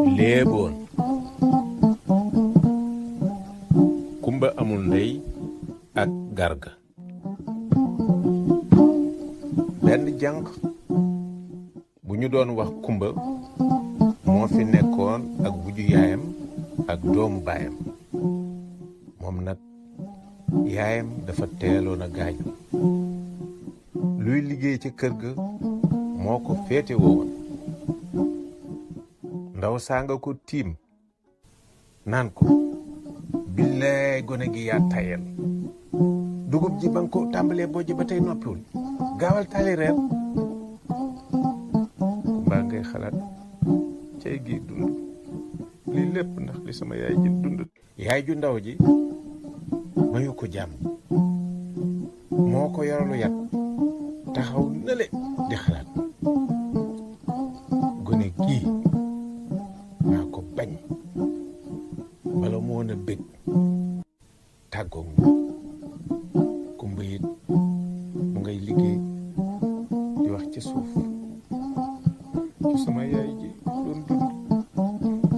léeboon kumba amul ndey ak garga. benn jànq bu ñu doon wax kumba moo fi nekkoon ak wujju yaayam ak doomu baayam. moom nag yaayam dafa teeloon a gaañu. luy liggéey ca kër ga moo ko féete woon. ndaw saa nga ko tiim naan ko billaay gone gi yaa tayel dugub ji ba nga ko tàmbalee bojj ba tey noppiwul gaawal tali reer. mbaa ngay xalaat cay gi dund lii lépp ndax li sama yaay ji dund. yaay ju ndaw ji mayu ko jàmm moo ko yoralu yat taxaw nële di xalaat gone gii maa ko bañ bala moo na bég tàggoog mu kumba it mu ngay liggéey di wax ci suuf ci sama yaay ji doon dund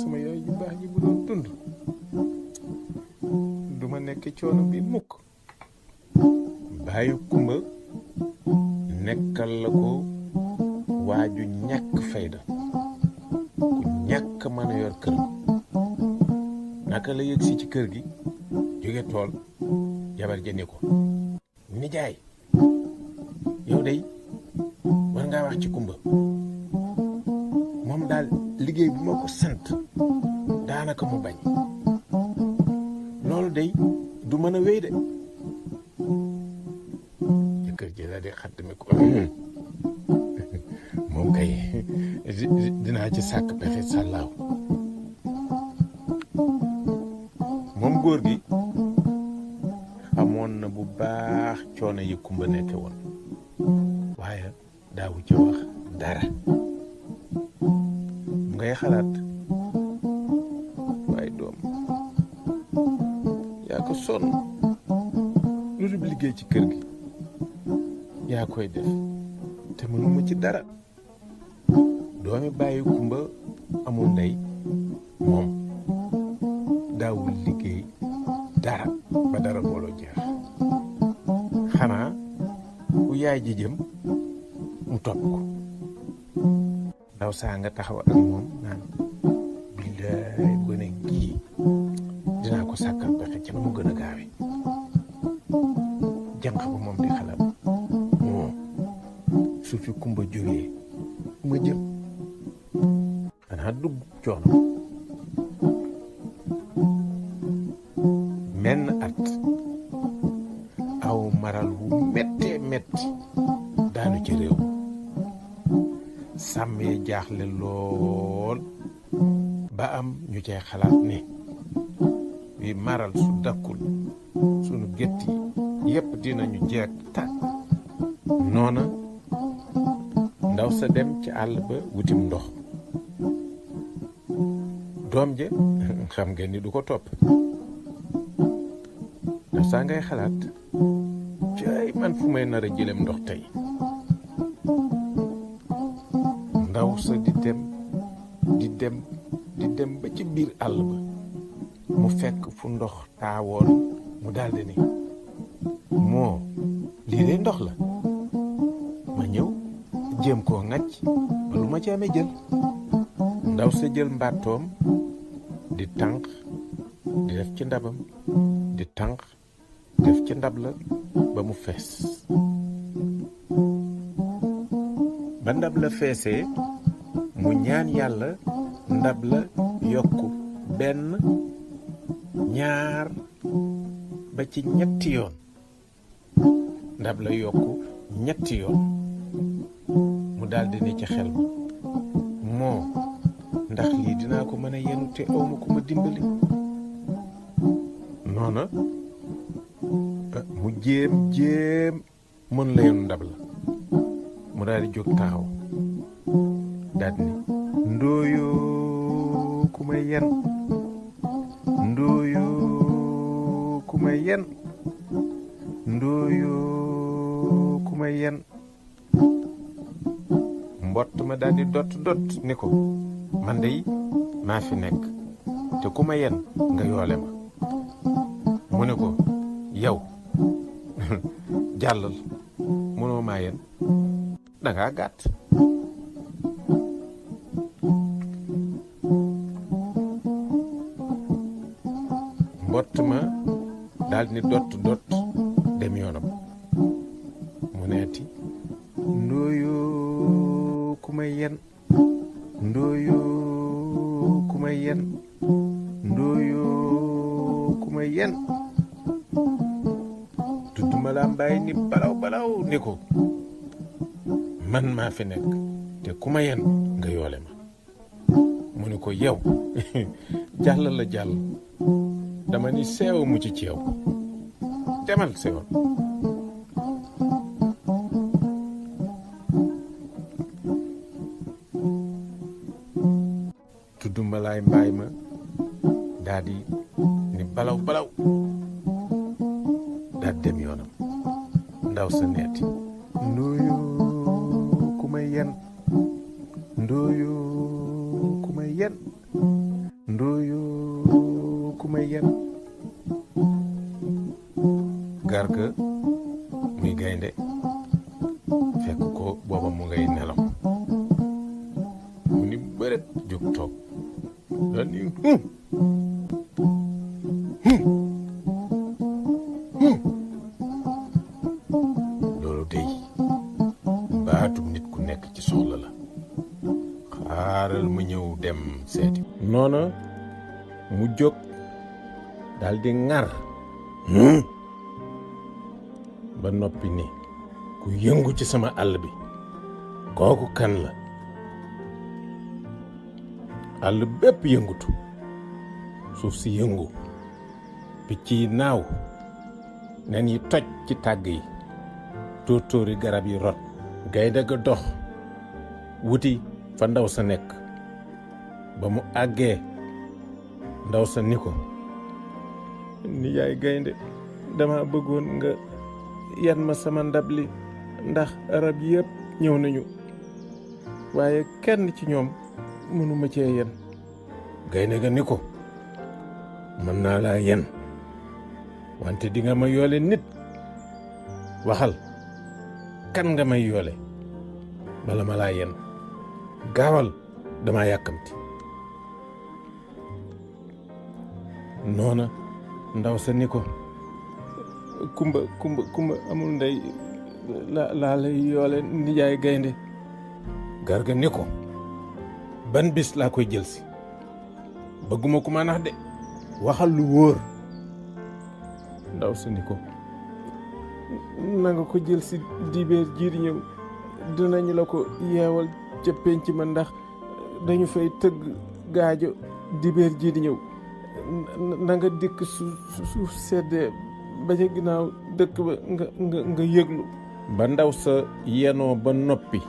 sama yaay ji baax ji bu doon dund duma nekk coono bi mukk. baayu kumba nekkal la ko waaju ñàkk fayda ku ñàkk mën a yor kër. naka la yëg si ci kër gi jóge tool jabar ja ni ko nijaay yow day war ngaa wax ci kumba moom daal liggéey bu ma ko sant daanaka mu bañ loolu day du mën a wéy de. jëkkër ji la di xattami ko moom kay dinaa ci sàkk pexe sàllaaw. moom góor gi xamoon na bu baax coono yi kumba nekke woon waaye daawu ca wax dara. mu ngay xalaat waaye doom yaa ko sonn lu dul liggéey ci kër gi yaa koy def te mënuma ci dara. doomi bàyyi kumba amul ndey moom daawul liggéey dara ba dara booloo jeex xanaa bu yaay ji jëm mu topp ko. ndaw saa nga taxaw ak moom naan billaay gone gii dinaa ko sàkkal pexe ci na mu gën a gaawe. jànq ba moom di xalaat moo su fi kumba jógee ma jëm xanaa dugg coono. menn at aw maral wu méttee métti daanu ci réew sàmm yi jaaxle lool ba am ñu cay xalaat ne wi maral su dakkul sunu gétt yi yépp dinañu jeex tàkk. noona ndaw sa dem ci àll ba wutim ndox. doom je xam ngeen ni du ko topp. ndaw saa ngay xalaat cay man fu may nar a jëlem ndox tey. ndaw sa di dem ba ci biir àll ba mu fekk fu ndox taawoon mu daldi ni moo lii de ndox la ma ñëw jéem koo ŋàcc ba lu ma ci amee jël. ndaw sa jël mbàttoom di tànq di def ci ndabam di tànq def ci ndab la ba mu fees. ba ndab la feesee mu ñaan yàlla ndab la yokku benn ñaar ba ci ñetti yoon. ndab la yokku ñetti yoon mu daldi ne ci xel ma moo ndax lii dinaa ko mën a yenu te awma ko ma dimbali. noona mu jéem mën la yenu ndab la mu daal di jóg taxaw daal di ni ndooyoo ku ma yen ndooyoo ku ma yen ndooyoo ku ma yen. mbott ma daal di dott ni ko man dey maa fi nekk te ku ma yen nga yoole ma mu ne ko yow jàllal mënoo maa yen dangaa gàtt mbott ma daal ni dott dem yoonam mu neeti ndooyoo ku ma yen ndooyoo ku ma yen ndooyoo ku ma yen tudduma laa mbaay ni balaw ni ko man maa fi nekk te ku ma yen nga yoole ma mu ni ko yow jàll la jàll dama ni seew mucc ci yow demal seewoon tudduma laay mbaay ma daal di ni balaw daal dem yoonam ndaw sa neeti ndooyo ku ma yen ndooyo ku ma yen ndooyo ku ma yen garga muy gaynde fekk ko booba mu ngay nelaw mu ni bëret jóg toog daal ni loolu dey baatum nit ku nekk ci soxla la xaaral ma ñëw dem seeti noona mu jóg daal di ŋar ba noppi ni ku yëngu ci sama àll bi kooku kan la àll bépp yëngutu suuf si yëngu picc yi naaw nen yi toj ci tàgg yi tóortóori garab yi rot gaynde ga dox wuti fa ndaw sa nekk ba mu àggee ndaw sa ni ko nijaay gaynde dama bëggoon nga yan ma sama ndab li ndax rab yëpp ñëw nañu waaye kenn ci ñoom mënuma cee yen gaynde ga ni ko mën naa laa yen wante di nga ma yoole nit waxal kan nga may yoole bala ma laa yen gaawal dama yàkkamti noona ndaw sa ni ko kumba amul ndey laa lay yoole nijaay gaynde garga ni ko ban bis laa koy jël si bëgguma ku ma nax de waxal lu wóor ndaw sa ni ko na nga ko jël si dibeer jiir ñëw dinañu la ko yeewal ca penc ma ndax dañu fay tëgg gaajo dibeer jiir ñëw na nga dikk suuf seddee ba ca ginnaaw dëkk ba nga yëglu ba ndaw sa yenoo ba noppi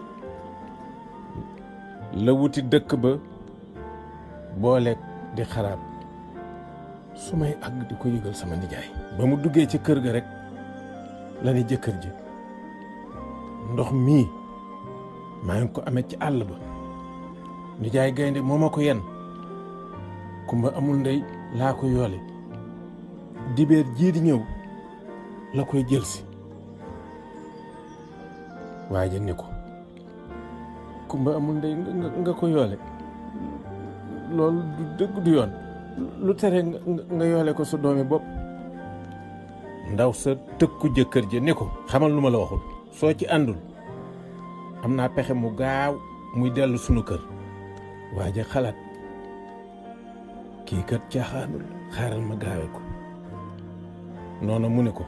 la wuti dëkk ba booleeg di xalaat su may àgg di ko yëgal sama nijaay ba mu duggee ci kër ga rek la ni jëkkër ji ndox mii maa ngi ko amee ci àll ba nijaay gaynde moo ma ko yen kumba amul ndey laa ko yoole dibeer jii di ñëw la koy jël si waaye ni ko kumba amul ndey nga ko yoole loolu du dëgg du yoon lu tere nga yoole ko sa doomi bopp ndaw sa tëkku jëkkër ji ni ko xamal lu ma la waxul soo ci àndul am naa pexe mu gaaw muy dellu sunu kër waaye xalaat kii kat caaxaanul xaaral ma gaawe ko noonu mu ne ko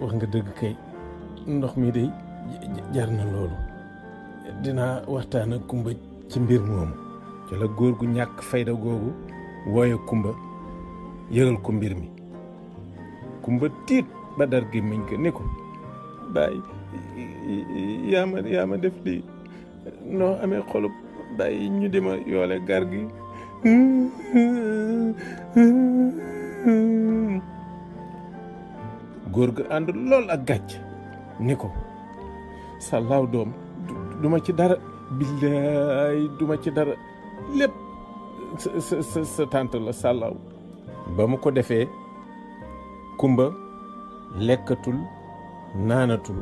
wax nga dëgg kay ndox mi day jar na loolu dinaa waxtaan ak kumba ci mbir moomu ci la góor gu ñàkk fayda googu wooye kumba yëgal ko mbir mi kumba tiit ba dar gémmiñ ko ni ko bàyyi yaa ma def lii noo amee xolub bàyyi ñu di ma yoole gar gi góor ga ànd lool ak gàcc ni ko sa laaw doom duma ci dara billaay duma ci dara lépp sa tante la sàllaaw ba mu ko defee kumba lekkatul naanatul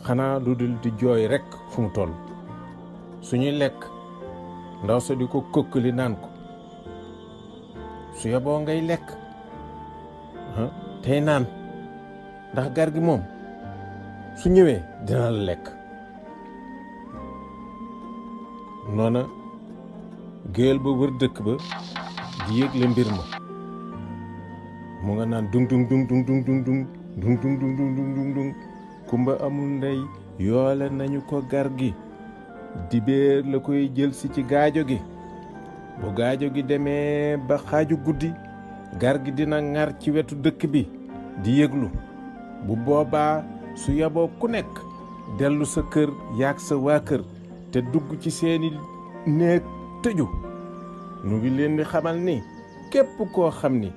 xanaa lu dul di jooy rekk fu mu toll suñuy lekk ndaw sa di ko kokkali naan ko su yeboo ngay lekk tey naan ndax gar gi moom su ñëwee dina la lekk noona géwél ba wër dëkk ba di yëgle mbir ma mu nga naan dung dung dung dung dung dung dung dung dung dung dung dung dung dung kumba amul ndey yoole nañu ko gar gi dibéer la koy jël si ci gaajo gi bu gaajo gi demee ba xaaju guddi gar gi dina ŋar ci wetu dëkk bi di yëglu bu boobaa su yaboo ku nekk dellu sa kër yaag sa waa kër te dugg ci seeni néeg tëju nu ngi leen di xamal ni képp koo xam ni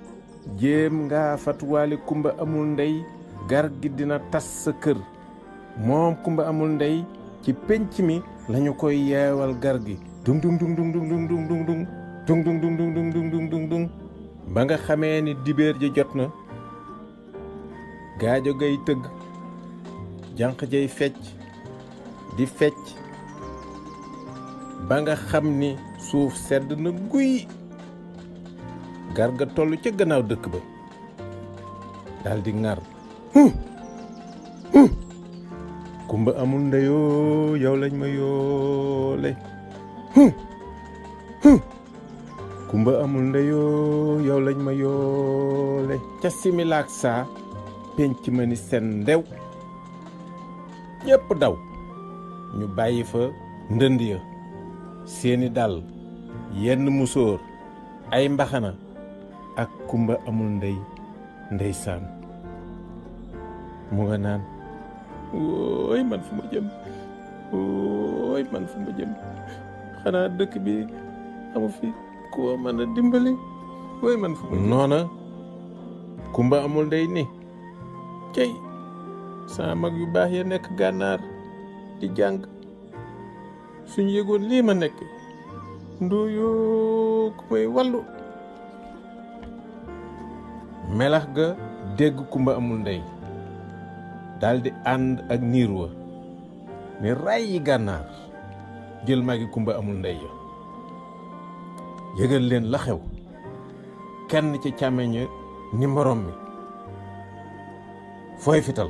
jéem nga fatuwaale kumba amul ndey gar gi dina tas sa kër moom kumba amul ndey ci penc mi lañu koy yeewal gar gi dung dung dung dung dung dung dung dung dung dung dung dung dung dung dung dung dung ba nga xamee ni dibéer ji jot na gaajo gay tëgg jànq jay fecc di fecc ba nga xam ni suuf sedd na guy gar ga toll ca gannaaw dëkk ba daldi ŋar kumba amul ndeyoo yow lañ ma yoole kumba amul ndeyoo yow lañ ma yoole ca similaak saa penc ma ni seen ndew ñépp daw ñu bàyyi fa ndënd ya seeni dàll yenn musóor ay mbaxana ak kumba amul ndey ndeysaan mu nga naan wooy man fu ma jëm wooy man fu ma jëm xanaa dëkk bi amu fi koo mën a dimbali wooy man fu ma jëm noona kumba amul ndey ni cey sama mag yu baax ya nekk gànnaar di jàng suñu yëgoon lii ma nekk ndooyoo ku may wallu melax ga dégg kumba amul ndey daldi ànd ak niir wa ni ray yi gànnaar jël magi kumba amul ndey ya yëgal leen la xew kenn ci càmmeñ ni morom mi fooy fital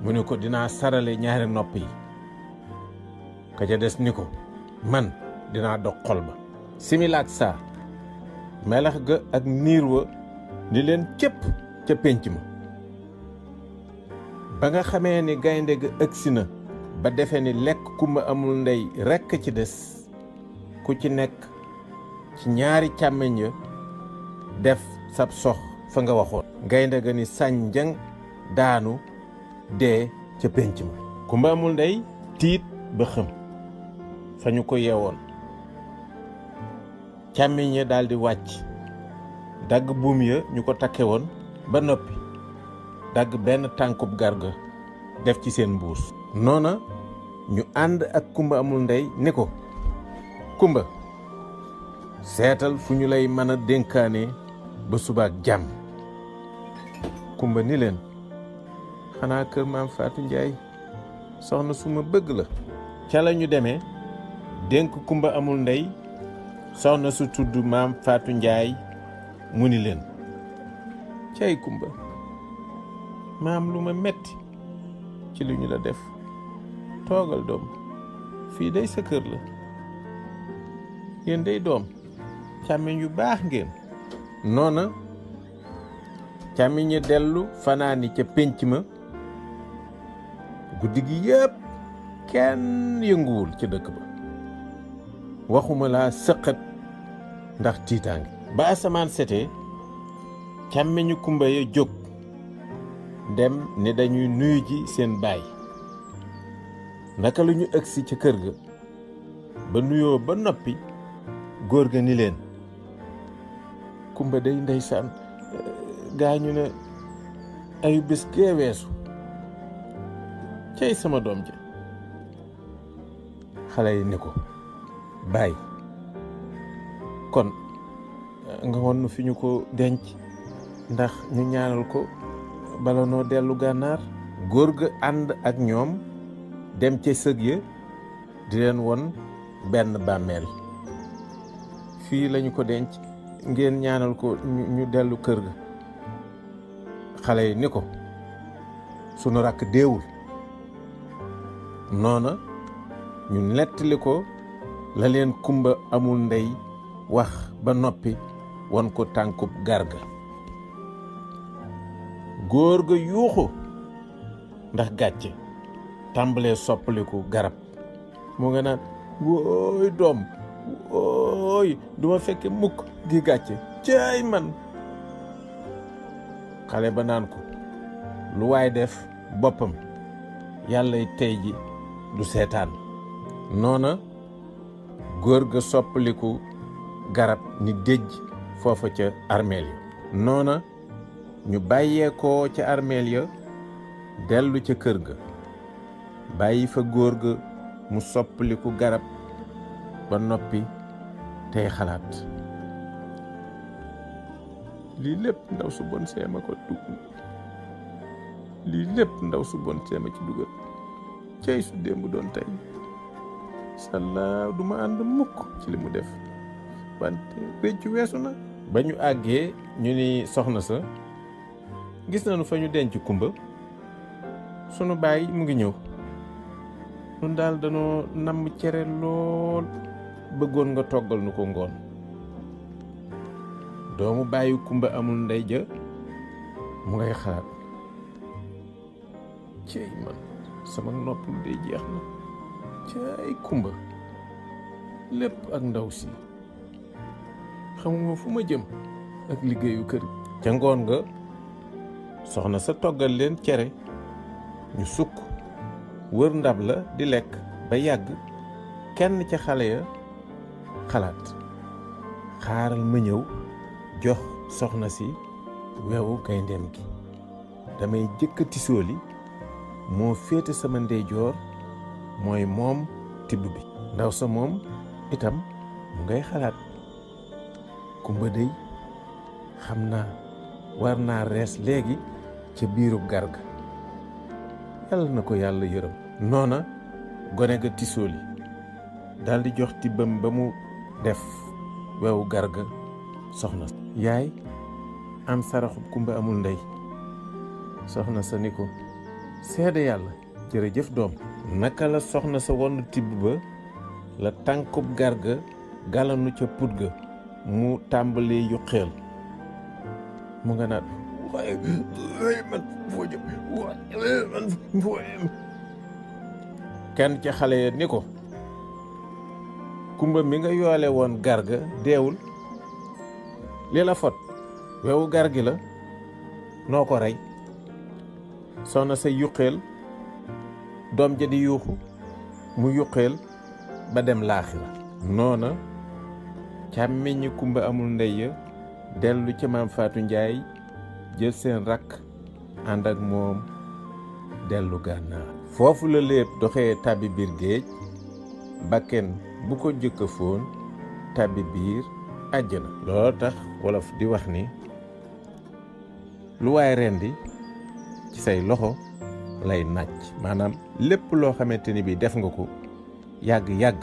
mu ne ko dinaa sarale ñaari nopp yi ka ca des ni ko man dinaa dog xol ba similaak saa melax ga ak niir wa ni leen cëpp ca pénc ma ba nga xamee ni gaynde ga ëgsi na ba defe ni lekk kumba amul ndey rekk ci des ku ci nekk ci ñaari càmmeñ ya def sab sox fa nga waxoon gaynde ga ni sànjang daanu dee ca pénc ma kumba amul ndey tiit ba xëm fa ñu ko yeewoon càmmiñ ya daldi wàcc dagg buum ya ñu ko takke woon ba noppi dagg benn tànkub garga def ci seen mbuus noona ñu ànd ak kumba amul ndey ni ko kumba seetal fu ñu lay mën a dénkaane ba subaak jàmm kumba ni leen xanaa kër maam Faatu Njaay soxna su ma bëgg la ca la ñu demee dénk kumba amul ndey soxna su tudd maam Faatu Njaay mu ni leen cay kumba maam lu ma metti ci lu ñu la def toogal doom fii day sa kër la yéen day doom càmmiñ yu baax ngeen noona càmmiñ ñi dellu fanaani ca pénc ma guddi gi yépp kenn yënguwul ca dëkk ba waxuma laa sëqat ndax tiitaange ba asamaan setee càmmiñu kumba ya jóg dem ne dañuy nuyu ji seen baay naka lu ñu ëgsi ca kër ga ba nuyoo ba noppi góor ga ni leen kumba day ndeysaan gaañu ne ayu bés gee weesu cey sama doom ja xale yi ni ko bàyyi kon nga won nu fi ñu ko denc ndax ñu ñaanal ko bala noo dellu gànnaar. góor ga ànd ak ñoom dem ca sëg ya di leen won benn bàmmeel. fii lañu ko denc ngeen ñaanal ko ñu dellu kër ga. xale yi ni ko sunu rakk deewul. noona ñu nettali ko la leen kumba amul ndey wax ba noppi won ko tànkub garga. góor ga yuuxu ndax gàcce tàmbalee soppaliku garab mu nga naan wooy doom wooy duma fekke mukk gi gàcce caay man. xale ba naan ko lu waay def boppam yàllay tey ji du seetaan. noona góor ga soppaliku garab ni déj foofa ca armeel ya. noona ñu bàyyeekoo ca armeel ya dellu ca kër ga bàyyi fa góor ga mu soppaliku garab ba noppi tey xalaat lii lépp ndaw su bon seema ko dugg lii lépp ndaw su bon seema ci dugal cey su démb doon tey sàllaaw duma ànd mukk ci li mu def wante réccu weesu na. ba ñu àggee ñu ni soxna sa gis nañu fa ñu denc kumba sunu baay mu ngi ñëw nun daal danoo namm cere lool bëggoon nga toggal nu ko ngoon. doomu bàyyi kumba amul ndey ja mu ngay xalaat cey man sama noppul day jeex na cey kumba lépp ak ndaw si xamuma fu ma jëm ak liggéeyu kër. ca ngoon nga soxna sa toggal leen cere ñu sukk wër ndab la di lekk ba yàgg kenn ca xale ya xalaat xaaral ma ñëw jox soxna si wewu gayndeem gi damay jëkkati sooli moo féete sama ndeyjoor mooy moom tibb bi. ndaw sa moom itam mu ngay xalaat kumba dey xam naa war naa rees léegi ca biirub garga yàlla na ko yàlla yërëm. noona gone ga tisooli daldi jox tibbam ba mu def wewu garga soxna yaay am saraxub kumba amul ndey. soxna sa ni ko seede yàlla jërëjëf doom. naka la soxna sa won tibb ba la tànkub garga galanu ca put ga mu tàmbalee yu xeel mu nga naan waaye man foo jëm waaye man foo jëm. kenn ca xale ya ni ko kumba mi nga yoole woon garga deewul li la fot wewu gargi la noo ko rey. soxna sa yuqeel doom ja di yuuxu mu yuqeel ba dem laaxira. noona càmmiñi kumba amul ndey ya dellu ca maam Faatu Njaay jël seen rakk ànd ak moom dellu gànnaar. foofu la léeb doxee tàbbi biir géej bakken bu ko jëkk a foon tàbbi biir àjjana. loolu tax wolof di wax ni lu waay rendi ci say loxo lay nàcc maanaam lépp loo xamante ni bi def nga ko yàgg-yàgg